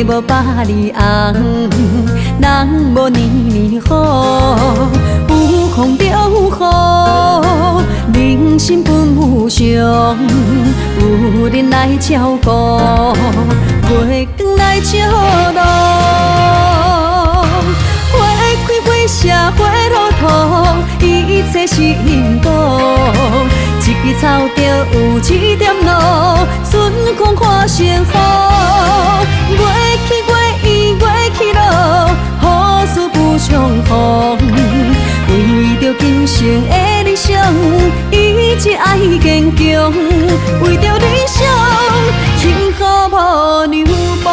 無百里紅，人無年年好，有風就有雨，人生本無常，有人來照顧，月光來照路。花開花謝花落土，一切是因果。一枝草就有一點露，春風化成雨。月起月圓月起落，好事不相逢。為著今生的理想，一直愛堅強。為著理想，幸福無讓步。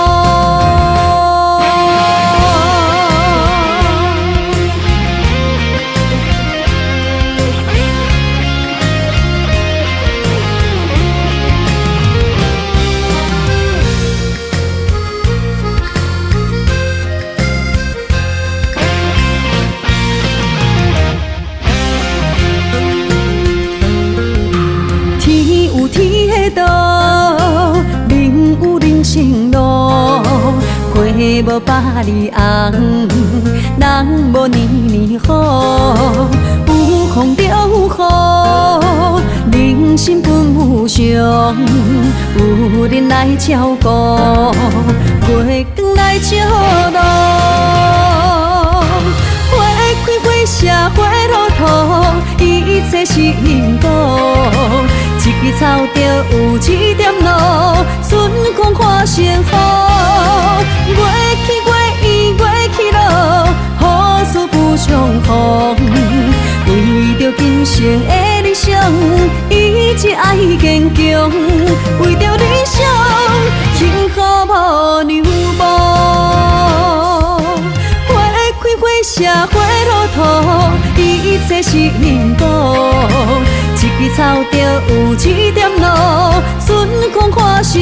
天有天的道，人有人生路。花無百里紅，人無年年好。有風就有雨，人生本無常，有人來照顧，月光來照路。花開花謝花落土，一切是因果。一枝草就有一點露，春風化成雨。月起月圓月起落，好事不相逢。為著今生的理想，一直愛堅強。為著理想，幸福無讓步。花開花謝花落土，一切是因果。一枝草就有一點露，春風化成雨。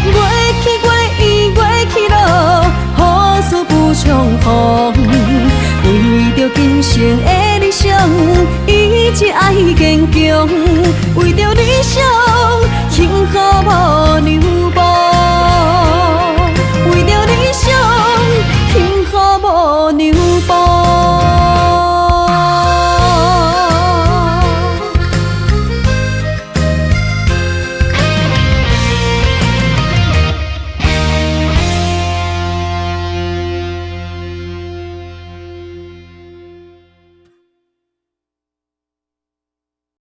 月起月圓月起落，好事不相逢。為著今生的理想，一直愛堅強。為著理想，